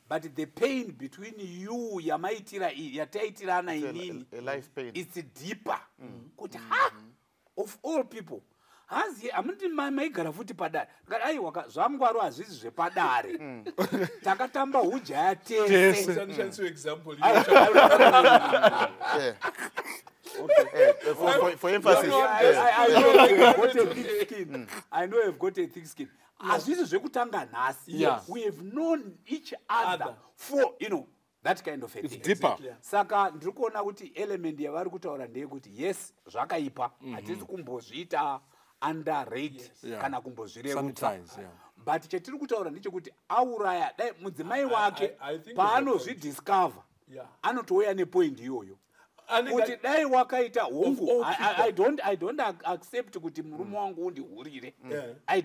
But the pain between you yamaitira yataitirana It's inini, a life pain. it's deeper kuti ha, of all people. Hazi hamuti maigara futi padare. Ndikati aiwa, zvangwaro hazvisi zvepadare. Takatamba hujaya tese. Usandishandise example. Yeah. For emphasis. I know you've got a thick skin. I know you've got a thick skin. Hazvisi zvekutanga nhasi. We have known each other for, you know, that kind of a It's thing. deeper. Exactly. Saka ndiri kuona kuti element yavari kutaura ndeyekuti yes, zvakaipa, hatisi kumbozviita underrate kana kumbozvirerutsa. Sanitize, yeah. But chatiri kutaura ndechekuti auraya, dai mudzimai wake I think paanozvidiscover anotouya nepoint iyoyo kuti dai wakaita hongu. Of all I don't accept kuti murume wangu undihurire. I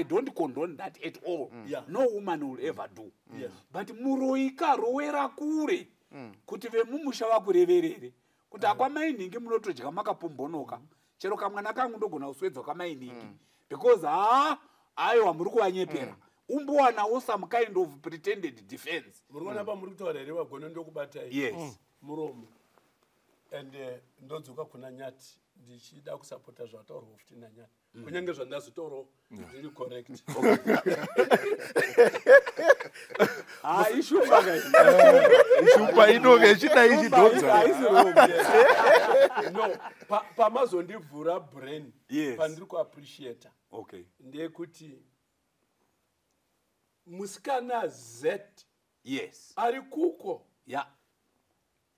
don't condone that at all. No woman will ever do. But muroyi karowera kure kuti vemumusha vakureverere kuti akwamainingi munotodya makapombonoka, chero kamwana kangu ndogona kuswedzwa kwamainingi because haa, aiwa, muri kuvanyepera, umbowanawo some kind of pretended defense. Muri kuona pamuri kutaura here, vagono ndokubatai Yes. muromo and ndodzoka kuna Nyati ndichida kusapota zvataurwa futi naNyati, kunyange zvandazotaurawo zviri correct. Ha, ishumba kai. Shumba inonge ichidai ichidhonza. Haisi wrong. No, pamazondivhura brain, pandiri kuappreciata ndeyekuti musikana Z ari kuko,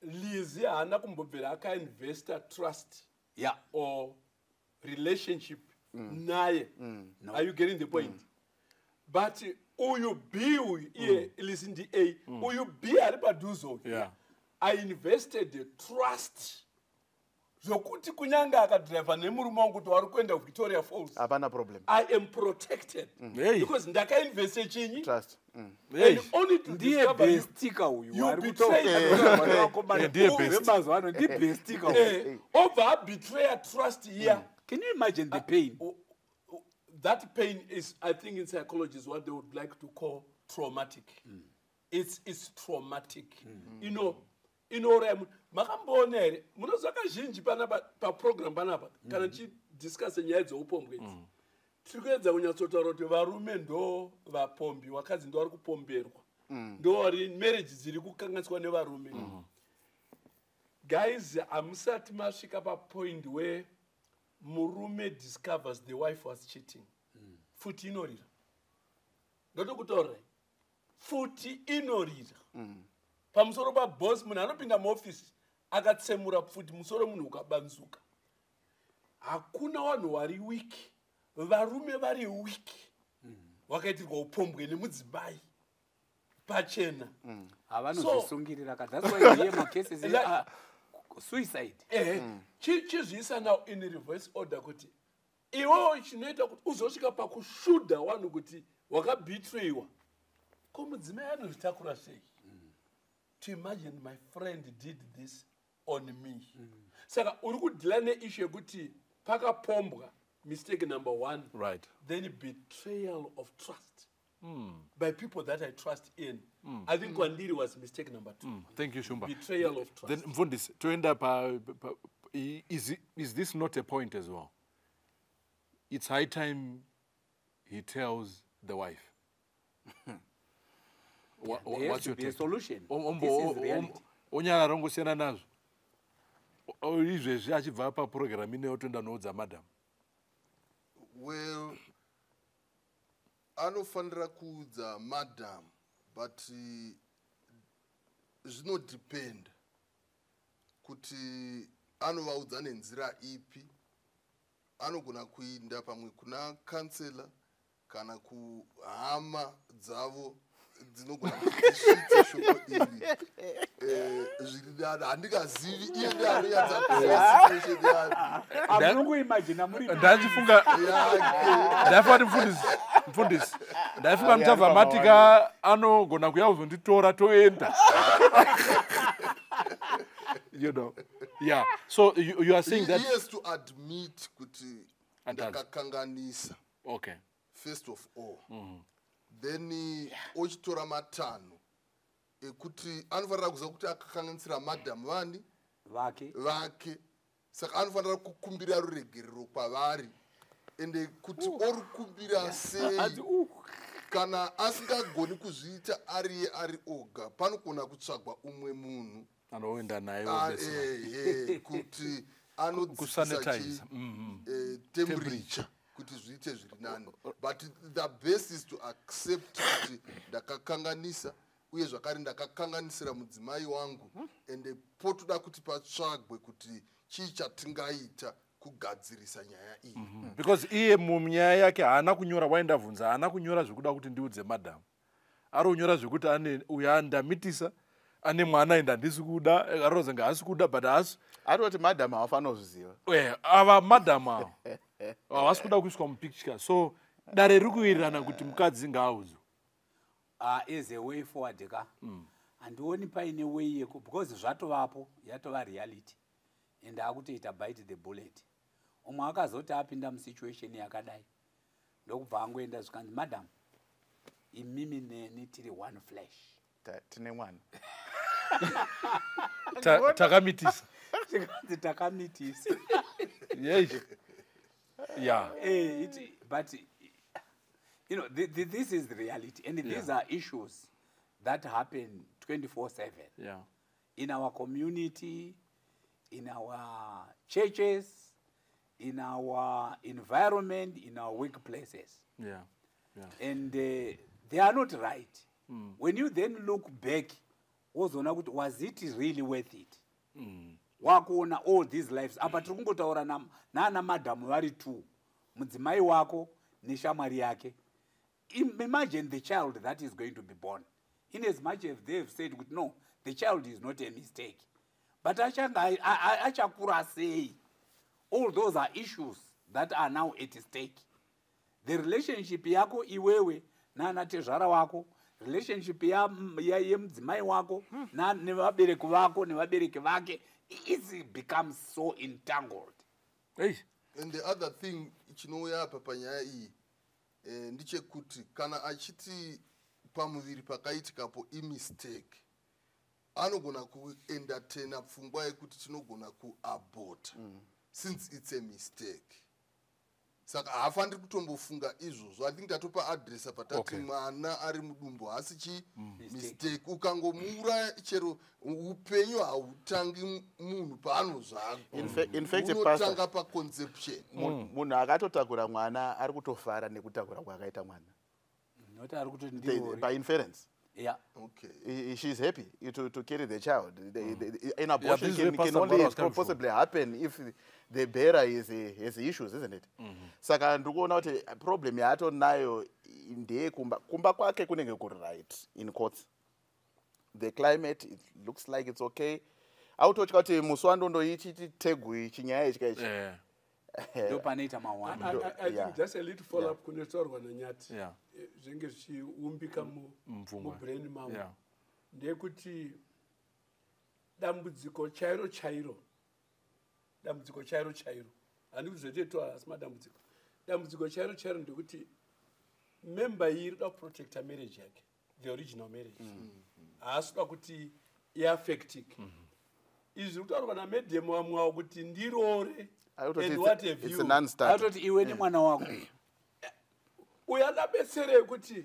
Lizi haana kumbobvira akainvesta trust or relationship naye. No. Are you getting the point? But uyu B uyu, iye Lizi ndi A, uyu B ari padhuze uyu, I invested trust zvokuti kunyange akadhiraivha nemurume wangu kuti wari kuenda kuVictoria Falls, Hapana problem. I am protected Hey. because ndakainveste chinyi? Trust. Hey. And only to Ndiye discover you- bestika uyu you ari betrayed- Eh, ndiye best. vemazuva ano, ndibestika uyu. Obva abetraya trust iya. Can you imagine the pain? That pain is, I think in psychology, is what they would like to call traumatic. It's traumatic. Inouraya munhu. Makamboona here, munoziva kazhinji panapa paprogram panapa, kana tichidiscuse nyaya dzeupombwe idzi, tiri kuedza kunyatsotaura kuti varume ndo vapombi, vakadzi ndo vari kupomberwa, ndo vari marriage dziri kukanganiswa nevarume. Guys, hamusati masvika papoint where murume discovers the wife was cheating, futi inorira. Ndotokutaurirai, futi inorira pamusoro paboss. Munhu anopinda muofisi akatsemura pfuti, musoro munhu ukabanzuka. Hakuna vanhu vari weak, varume vari weak vakaitirwa upombwe nemudzimai pachena. Havanozvisungirira ka, that's why you hear macases suicide. Ehe, chizviisa now in reverse order kuti iwewo chinoita kuti uzosvika pakushudha vanhu kuti wakabetrayiwa, ko mudzimai anozvitakura sei? To imagine my friend did this on me. Saka uri kudhila neissue yekuti pakapombwa, mistake number one, then betrayal of trust by people that I trust in. I think kwandiri was mistake number two. Thank you, Shumba. Betrayal of trust. Then mfundisi, toenda pa is this not a point as well? It's high time he tells the wife. There has What's to your be a take? solution. This is reality. Onyarara, ongosiyana nazvo. Izvezvi achibva paprogram ine, otoenda noudza madam. Well, anofanira kuudza madam, but zvinodependa kuti anovaudza nenzira ipi. Anogona kuinda pamwe kuna counsellor kana kuhama dzavo dzinogona kuti dzisvitse shoko iri zviri nani. Handingazivi, iye ndiye anonyatsa kuziva situation yake. Amunongoimagina muri Ndachifunga Yake. ndaifunga kuti mufundisi, ndaifunga muchabva matika anogona kuya kuzonditora toenda. Yeah, so you are saying that He has to admit kuti Antazi. ndakakanganisa first of all, then ochitora matanho ekuti anofanira kuziva kuti akakanganisira madhamu vani vake. Vake. Saka anofanira kukumbira ruregerero kwavari. Ende kuti orikumbira sei? Hanzi, "Uh." Kana asingagoni kuzviita ariye ari oga, panogona kutsvagwa umwe munhu anoenda naye wobetsera. Kuti anodzikisa Kusanitize. Temperature kuti zviite zviri nani, but the best is to accept kuti ndakakanganisa, uye zvakare ndakakanganisira mudzimai wangu, ende potoda kuti patsvagwe kuti chii chatingaita kugadzirisa nyaya iyi. Because iye munyaya yake haana kunyora, waindabvunza, haana kunyora zvekuda kuti ndiudze madhamu. Ari kunyora zvekuti ane uyo andamitisa, ane mwana, ende handisi kuda, aroza haasi kuda, but haasi Atoti madhamu havafanira kuzviziva. Ava madhamu ava havasi kuda kuiswa mupicture, so dare riri kuwirirana kuti mukadzi ngaaudzwe. As a way forward ka, handioni paine way yeku, because zvatovapo, yatova reality and akutoita bite the bullet. Umwe akazoti apinda musituation yakadai, ndokubva angoenda, zvikanzi, "Madam, imimi neni tiri one flesh." Tine mwana. Takamitisa. Zvikanzi takamitisa. Yei, ya. But this is the reality and these are issues that happen 24/7 in our community, in our churches, in our environment, in our workplaces. And they are not right. When you then look back, wozoona kuti was it really worth it? Wakuona all these lives. Apa tiri kungotaura naana madhamu vari two, mudzimai wako neshamwari yake. Imagine the child that is going to be born. In as much as they have said kuti no, the child is not a mistake, but achanga achakura sei? All those are issues that are now at stake. The relationship yako iwewe nana tezvara wako, relationship yemudzimai wako nevabereki vako nevabereki vake, it becomes so entangled. Hey. And the other thing chinouya apa panyaya iyi ndechekuti kana achiti pamuviri pakaitikapo imistake, anogona kuentertaina pfungwa yekuti tinogona kuabota since it's a mistake, saka haafaniri kutombofunga izvozvo. I think tatopa adresa patati mwana ari mudumbu haasi chi mistake. Ukangomuuraya, chero upenyu hautangi munhu paanozvarwa. In fact, Pastor, unotanga paconception. Munhu akatotakura mwana ari kutofara nekutakura kwaakaita mwana. Noti ari kutoti ndirori. By inference, she's happy to carry the child. An abortion This is where can Pastor only Mbara was coming from. possibly happen if the bearer has issues, isn't it? Saka ndiri kuona kuti problem yaatonayo ndeyekumba. Kumba kwake kunenge kuri right in courts. The climate, it looks like it's okay. Autotya kuti musi wandondoichiti tegu chinyaya ichi kaichi. Ndo panoita mawani. I think just a little follow up kune taurwa naNyati, zvinenge zvichiumbika Mupfungwa. mubrain mangu, ndeyekuti dambudziko chairo chairo, dambudziko chairo chairo, handi kuti zvotoitwa asi madambudziko, dambudziko chairo chairo ndekuti member iyi iri kuda kuprotecta marriage yake, the original marriage. Haasi kuda kuti iaffectike. Izvi zviri kutaurwa namadam vamwe avo kuti ndirore Autoti and what have it's you. a non-starter. Atoti iwe nemwana wako. Uyo adabetserei kuti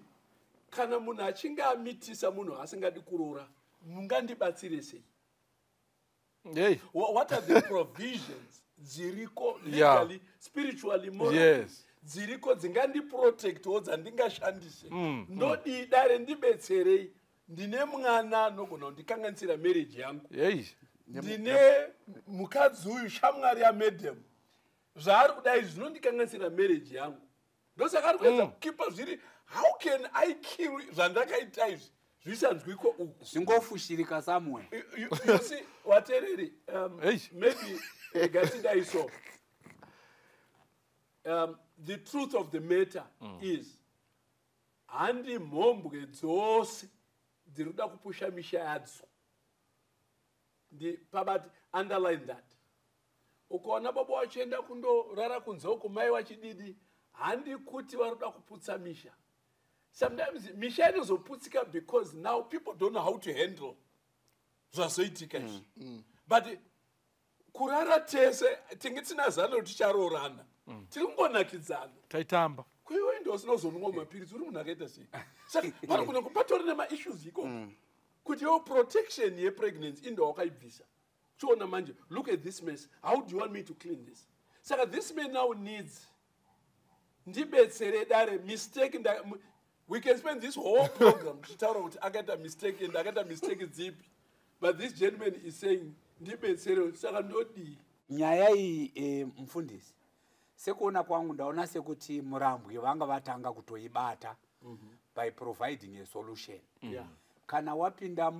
kana munhu achinge amitisa munhu asingadi kuroora, mungandibatsire sei? Hey. What are the provisions dziriko legally, spiritually, morally, dziriko dzingandiprotectwo, dzandingashandise? Ndodii? Dare, ndibetserei, ndine mwana anogona kundikanganisira marriage yangu. Hey. Ndine mukadzi uyu, shamwari yamadam, zvaari kudai zvinondikanganisira marriage yangu. Ndosaka ari kuedza kukipa zviri. How can I kill zvandakaita izvi zvisanzwiko uku? Zvingofushirika somewhere. You see, watereri, Hey. maybe ngatidai so, the truth of the matter is handi mhombwe dzose dziri kuda kupusha misha yadzo. Ndi pabati, underline that. Ukaona baba vachienda kundorara kunze uku, mai vachididi, handi kuti vari kuda kuputsa misha. Sometimes misha inozoputsika because now people don't know how to handle zvazoitika izvi. But kurara tese tinge tina zano ticharoorana. Tiri kungonakidzana. Taitamba. Kuiwe ndo usina kuzonwa mapiritsi, uri munhu akaita sei? Saka panogona kupatori nemaissues ikoko kuti yo protection yepregnancy indo wakaibvisa. Chiona manje, look at this mess. How do you want me to clean this? Saka this man now needs ndibetsere dare mistake. We can spend this whole program tichitaura kuti akaita mistake and akaita mistake dzipi, but this gentleman is saying ndibetsere, saka ndodii? Nyaya iyi, mufundisi, sekuona kwangu ndaona sekuti Murambwi vanga vatanga kutoibata by providing a solution. Kana wapinda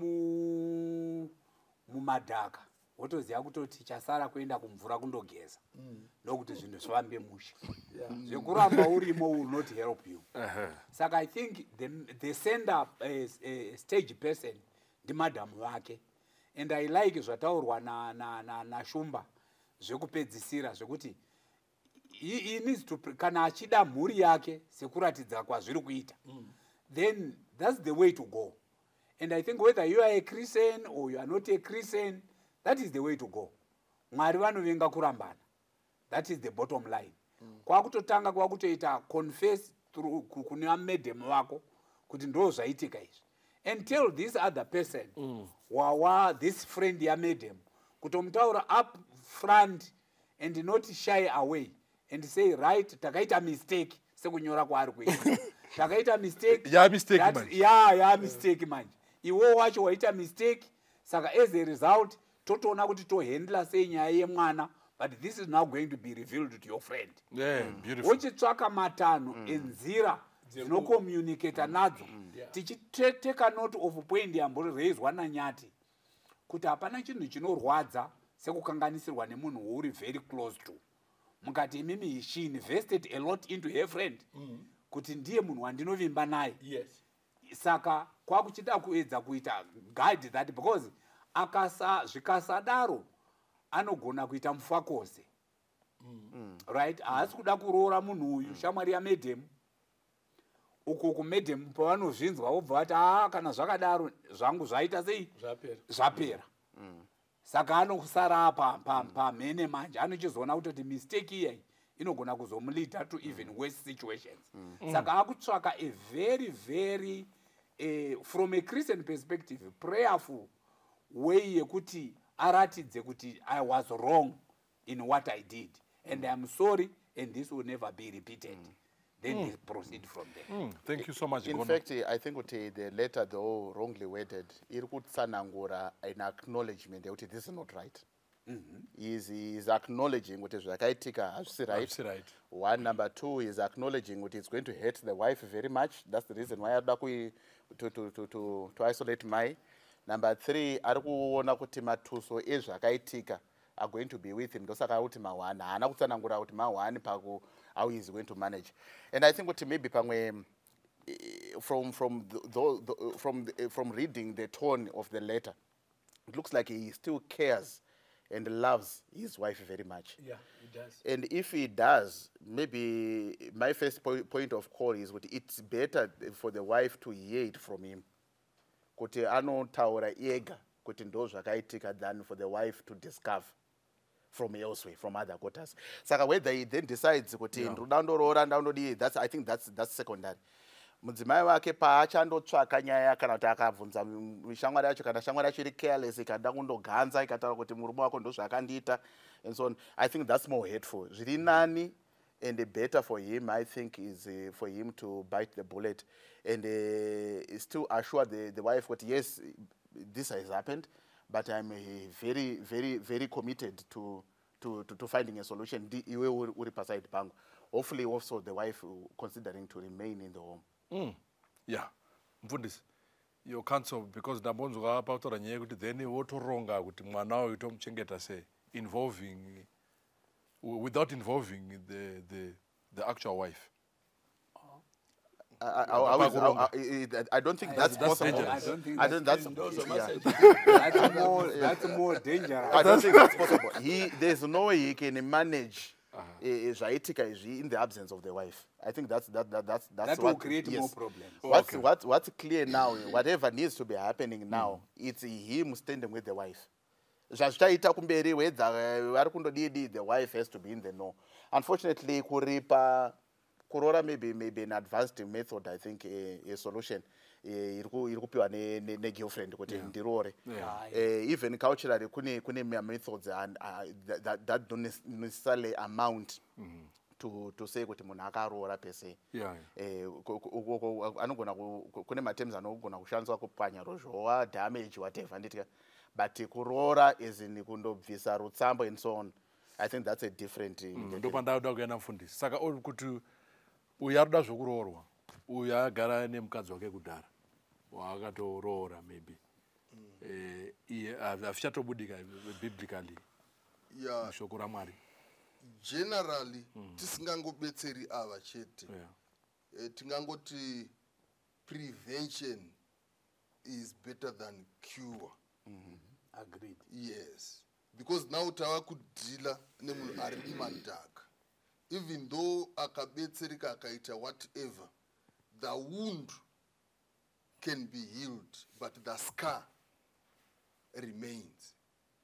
mumadhaka, wotoziva kutoti chasara kuenda kumvura kundogeza, ndokuti zvinhu zvifambe mushe. Zvekuramba urimo will not help you. Saka I think the sender, stage person ndimadhamu vake, and I like zvataurwa naShumba zvekupedzisira zvekuti he needs to kana achida mhuri yake sekuratidza kwazviri kuita, then that's the way to go. And I think whether you are a Christian or you are not a Christian, that is the way to go. Mwari vanovenga kurambana. That is the bottom line. Kwakutotanga kwakutoita confess through kune madam vako kuti ndo zvaitika izvi, and tell this other person wawa this friend yamadam, kutomutaura up front and not shy away and say, "Right, takaita mistake," sekunyora kwaari kuita, "Takaita mistake." Ya mistake manje. Ya mistake manje. Iwo wacho waita mistake, saka as a result totoona kuti tohandla sei nyaya yemwana, but this is now going to be revealed to your friend. Yeah, beautiful. Wochitsvaka matanho enzira dzinocommunicata nadzo, tichiteka note of point yamboreizwa naNyati kuti hapana chinhu chinorwadza sekukanganisirwa nemunhu wauri very close to. Mukati imimi, she invested a lot into her friend kuti ndiye munhu wandinovimba naye. Saka kwakuchida kuedza kuita guide that, because akasa zvikasadaro anogona kuita mufakose, right? Haasi kuda kuroora munhu uyu, shamwari yamadam. Uko kumadam pavanozvinzwa vobva vati, "Aa, kana zvakadaro zvangu zvaita sei?" Zvapera. Zvapera. Saka anosara pamhene manje, anochizoona kutoti mistake iyai inogona kuzomuleada to even worse situations. Saka akutsvaka a very very, from a Christian perspective, prayerful way yekuti aratidze kuti I was wrong in what I did and I'm sorry and this will never be repeated. Then they proceed from there. Thank you so much. In Gono. fact, I think kuti the letter, though wrongly worded, iri kutsanangura an acknowledgement yekuti this is not right. Is acknowledging kuti zvakaitika hazvisi right. Hazvisi right. One. Number two, is acknowledging kuti it's going to hurt the wife very much. That's the reason why arida to isolate mai. Number three, ari kuona kuti matuso ezvakaitika are going to be with him, ndosaka ari kuti mahwani. Haana kutsanangura kuti mahwani paku how he is going to manage. And I think kuti maybe pamwe from reading the tone of the letter, it looks like he still cares and loves his wife very much. Yeah, it does. And if he does, maybe my first point of call is kuti it's better for the wife to hear it from him, kuti anotaura ega kuti ndo zvakaitika, than for the wife to discover from elsewhere, from other quarters. Saka whether he then decides kuti ndoda ndoroora, ndandodii, that's I think that's secondary. Mudzimai wake paachandotsvaka nyaya, kana kuti akabvunza shamwari yacho, kana shamwari yacho iri careless ikada kundoganza ikataura kuti murume wako ndozvaakandiita and so on, I think that's more hurtful. Zviri nani and better for him, I think, is for him to bite the bullet and still assure the wife kuti yes, this has happened, but I'm very very very committed to finding a solution. Iwe uri paside pangu. Hopefully also the wife considering to remain in the home. Yeah, mfundisi, your counsel, because ndambonzwa pautaura nyaya yekuti then wotoronga kuti mwana uyu tomuchengeta sei, involving without involving the actual wife. I don't think that's That's possible. dangerous. I don't think I don't, that's, Those yeah. That's more dangerous. I don't think that's possible. There's no way he can manage zvaitika izvi in the absence of the wife. I think that's That will what, create yes. more problems. What's clear now, whatever needs to be happening now, it's him standing with the wife. Zvazvichaita kumberi, whether vari kundodidi, the wife has to be in the know. Unfortunately, kuripa kuroora maybe an advanced method, I think a solution iri kupiwa negirlfriend kuti ndiroore. Even culturally kune methods and that don't necessarily amount to say kuti munhu akaroora pese. Anogona kune materms anogona kushandiswa kupwanya ruzhowa, damage, whatever, handiti? But kuroora as in kundobvisa rutsambo and so on, I think that's a different Ndopandauda kuenda, mufundisi. Saka kuti uyu ari kuda zvokuroorwa, uyu agara nemukadzi wake kudhara waakatoroora, maybe iye hazvichatobudika biblically mushoko raMwari. Generally, tisingangobetseri ava chete, tingangoti prevention is better than cure. Agreed. Yes, because now tava kudeala nemunhu ari mumadhaka. Even though akabetsereka, akaita whatever, the wound can be healed, but the scar remains.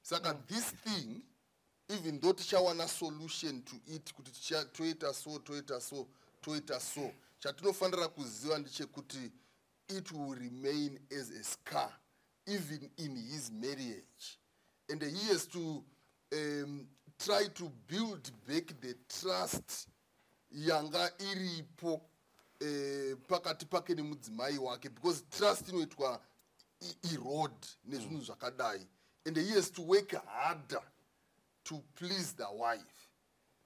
Saka this thing, even though tichawana solution to it kuti toita so, toita so, toita so, chatinofanira kuziva ndechekuti it will remain as a scar even in his marriage, and he has to try to build back the trust yanga iripo pakati pake nemudzimai wake, because trust inoitwa erode nezvinhu zvakadai, and he has to work harder to please the wife.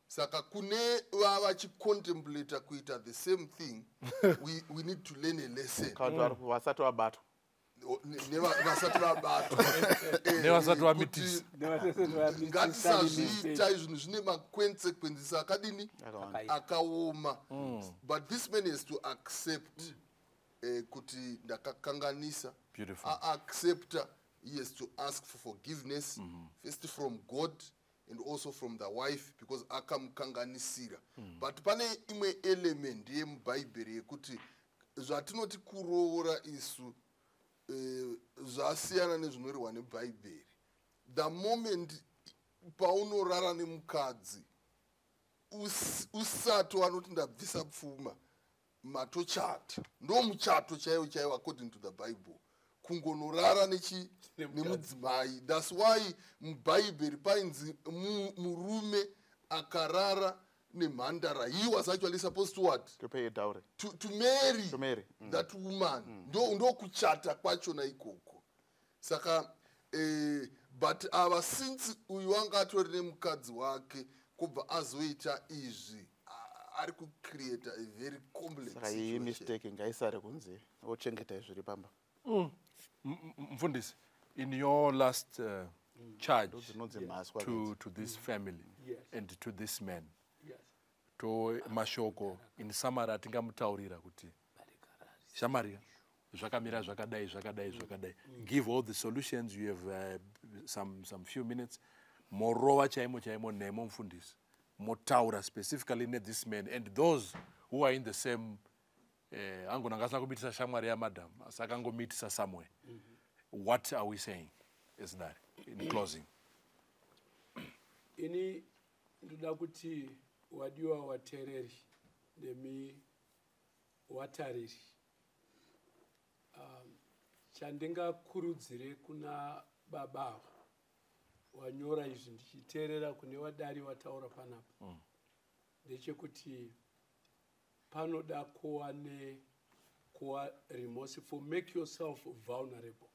Saka kune vavachicontemplata kuita the same thing, we need to learn a lesson. Kana kuti vasati vabatwa. Vasati vabatwa. Nevasati vamitisa. Kuti ngatisazviita zvinhu zvine maconsequences akadini? Akawanda. Akaoma. But this man has to accept kuti ndakakanganisa. Beautiful. Aaccepta, he has to ask for forgiveness first from God and also from the wife, because akamukanganisira. But pane imwe element yemubhaibheri yekuti zvatinoti kuroora isu zvasiyana nezvinorehwa nebhaibheri. The moment paunorara nemukadzi usati wanoti ndabvisa pfuma, matochata. Ndo muchato chaiwo chaiwo according to the Bible, kungonorara nemudzimai. That's why mubhaibheri painzi murume akarara nemhandara, he was actually supposed to what? To pay a dowry. To marry, To marry. That woman. Ndo kuchata kwachona ikoko. Saka but ava, since uyu wanga atori nemukadzi wake, kubva azoita izvi, ari kucreata a very complex Saka iyi situation. mistake ngaisare kunze, ochengetai zviri pamba. Mfundisi, in your last charge Dzinonzi mhaswa. to this family and to this man, to mashoko in summary atingamutaurira kuti shamwari, zvakamira zvakadai, zvakadai, zvakadai, give all the solutions you have, some few minutes, morova chaimo chaimo nemo, mufundisi, motaura specifically nethis man and those who are in the same angona angasina kumitisa shamwari yamadam, asi akangomitisa somewhere. What are we saying as dare in closing? Ini ndoda kuti wadiwa wateereri nemi watariri, chandingakurudzire kuna baba ava wanyora izvi, ndichiteerera kune wadari wataura panapa, ndechekuti panoda kuva nekuva remorseful. Make yourself vulnerable.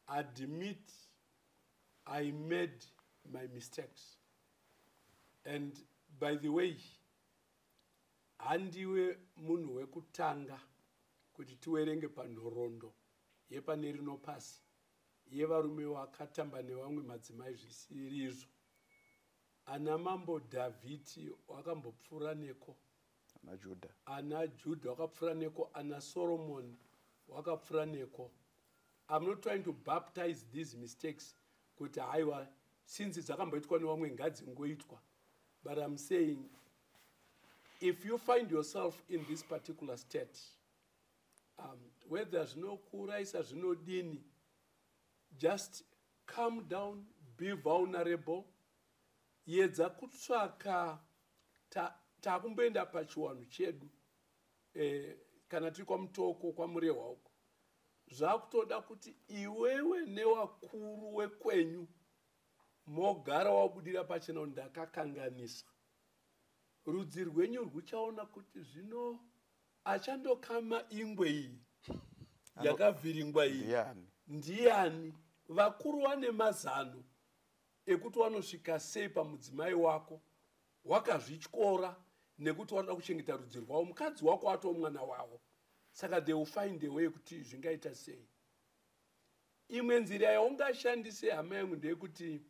Admit, "I made my mistakes." And by the way, handiwe munhu wekutanga kuti tiwerenge panhoroondo yepane rino pasi yevarume wakatamba nevamwe madzimai zvisirizvo. Ana Mambo Dhavhidi wakambopfuura neko. Ana Judha. Ana Judha wakapfuura neko, ana Solomoni wakapfuura neko. I'm not trying to baptize these mistakes kuti haiwa, since dzakamboitwa nevamwe, ngadzingoitwa, but I'm saying if you find yourself in this particular state, whether zvinokuurayisa zvinodini, just Calm down, be vulnerable. Yedza kutsvaka takumboenda pachiwanhu chedu, kana tiri kwaMutoko, kwaMurehwa uko, zvakutoda kuti iwewe newakuru wekwenyu mogara wabudira pachena kuti ndakakanganisa. Rudzi rwenyu rwuchaona kuti zvino achandokama ingwe iyi yakavhiringwa iyi ndiani. Vakuru vane mazano ekuti wanosvika sei pamudzimai wako wakazvityora nekuti wanoda kuchengeta rudzi rwavo, mukadzi wako atoo mwana wavo, saka they will find a way kuti zvingaita sei. Imwe nzira yaungashandise, hama yangu, ndeyekuti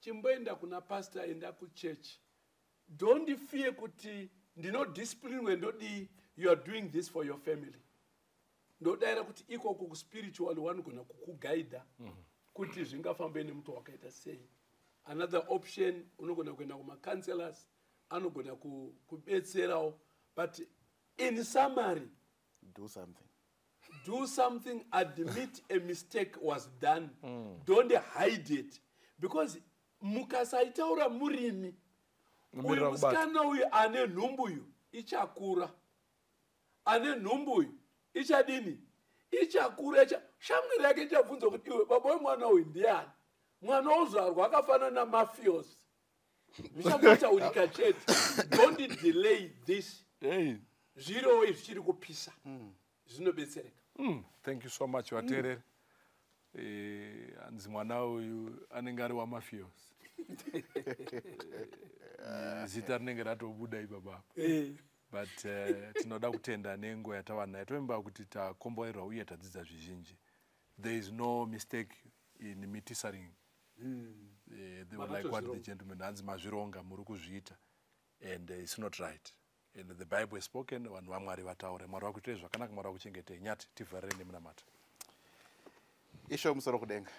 chimboenda kuna pastor, enda kuchechi. Don't fear kuti ndinodisciplinwe, ndodii. You are doing this for your family. Ndodayira kuti ikoko kuspiritual vanogona kukugaidha kuti zvingafambe nemuto wakaita sei. Another option, unogona kuenda kumacounselors, anogona kubetserawo. But in summary, do something. Do something. Admit a mistake was done. Don't hide it, because mukasaitaura murimi uyu musikana uyu ane nhumbu uyu ichakura, ane nhumbu uyu ichadini, ichakura, shamwari yake ichabvunza kuti iwe, baba wemwana uyu ndiani? Mwana wozvarwa akafanana namafios, zvichangotaurika chete. Don't delay this. Zvirowo zvichiri kupisa, zvinobetsereka. Thank you so much, vateereri. Hanzi mwana uyu anenge ari wamafios, zita rinenge ratobuda ipapapo. But tinoda kutenda nenguva yatava nayo. Toimba kuti takomborerwa uye tadzidza zvizhinji. There is no mistake in mitisaring. They were like what the gentleman, hanzi mazvironga, muri kuzviita, and it's not right. And the Bible is spoken, vanhu vaMwari vataure. Mwari vakuitirei zvakanaka, Mwari vakuchengetei. Nyati, tivharire nemunamata. Ishe wemusoro kudenga,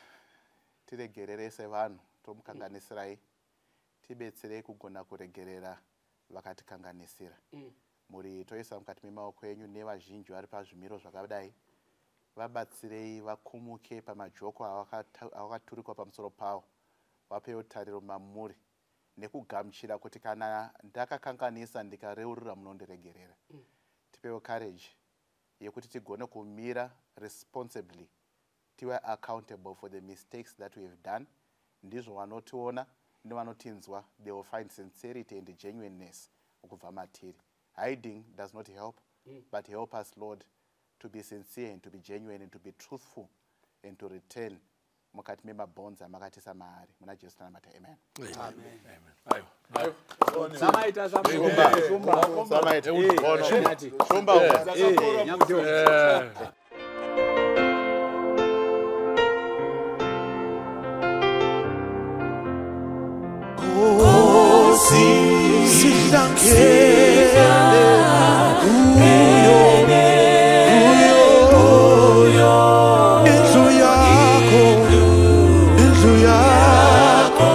tiregerere sevanhu tomukanganisirai, tibetserei kugona kuregerera vakatikanganisira. Mhuri toisa mukati memaoko enyu nevazhinji vari pazvimiro zvakadai, vabatsirei vakumuke pamajoko awakaturikwa pamusoro pawo, vapewo tariro mamuri nekugamuchira kuti kana ndakakanganisa ndikareurura munondiregerera. Tipewo courage yekuti tigone kumira responsibly, tive accountable for the mistakes that we have done. Ndizvo vanotiona nevanotinzwa, they will find sincerity and genuineness kubva matiri. Hiding does not help, but help us, Lord, to be sincere and to be genuine and to be truthful and to return mukati memabhonzo amakatisa maari. Muna Jesu tanamata, amen. Amen. Aiwa. Samaita. Samaita. Nyati. Shumba. Nyamutewa. Sihlangene kuyo, kuyo, indlu yakho, indlu yakho,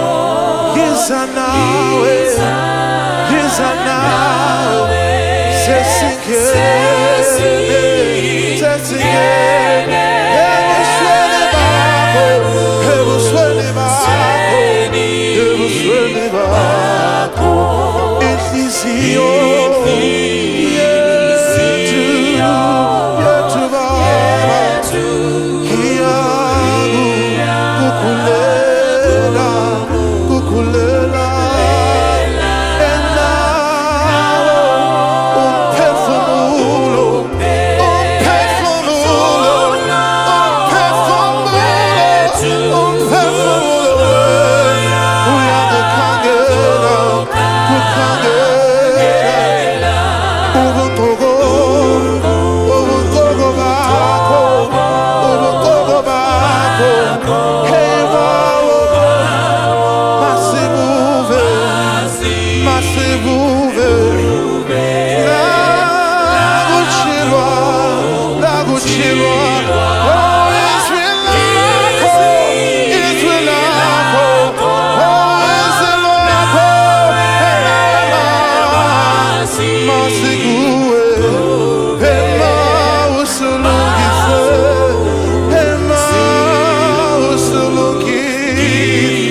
yiza nawe, yiza nawe, sesingene, sesingene ebusweni bakho, ebusweni bakho, ebusweni bakho, inhliziyo yethu, yethu Baba, iyakukulela, kukulela, enawo umphefumulo, umphefumulo, umphefumulo, umphefumulo uyangikhangela.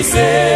Ngibusise.